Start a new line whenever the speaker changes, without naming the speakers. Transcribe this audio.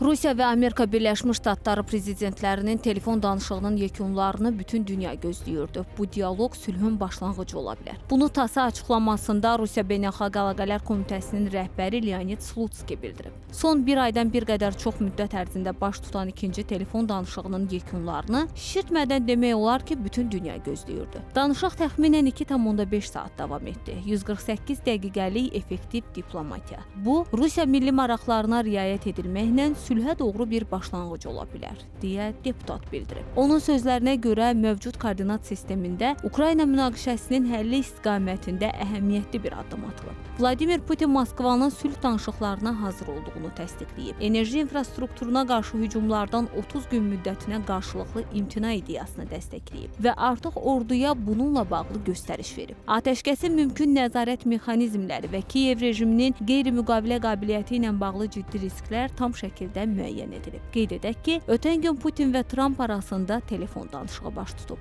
Rusiya və Amerika Birləşmiş Ştatları prezidentlərinin telefon danışığının yekunlarını bütün dünya gözləyirdi. Bu dialoq sülhün başlanğıcı ola bilər. Bunu TASS açıqlamasında Rusiya Beynəlxalq Əlaqələr Komitəsinin rəhbəri Leonid Slutski bildirib. Son bir aydan bir qədər çox müddət ərzində baş tutan ikinci telefon danışığının yekunlarını şişirtmədən demək olar ki, bütün dünya gözləyirdi. Danışıq təxminən 2,5 saat davam etdi. 148 dəqiqəlik effektiv diplomatiya. Bu, Rusiya milli maraqlarına riayət edilməklə sülhə doğru bir başlanğıc ola bilər, deyə deputat bildirib. Onun sözlərinə görə mövcud koordinat sistemində Ukrayna münaqişəsinin həlli istiqamətində əhəmiyyətli bir addım atılıb. Vladimir Putin Moskvanın sülh danışıqlarına hazır olduğunu təsdiqləyib. Enerji infrastrukturuna qarşı hücumlardan 30 gün müddətinə qarşılıqlı imtina ideyasını dəstəkləyib və artıq orduya bununla bağlı göstəriş verib. Atəşkəsin mümkün nəzarət mexanizmləri və Kiyev rejiminin qeyri-müqavilə qabiliyyəti ilə bağlı ciddi risklər tam şəkildə müəyyən edilib. Qeyd edək ki, ötən gün Putin və Tramp arasında telefon danışığı baş tutub.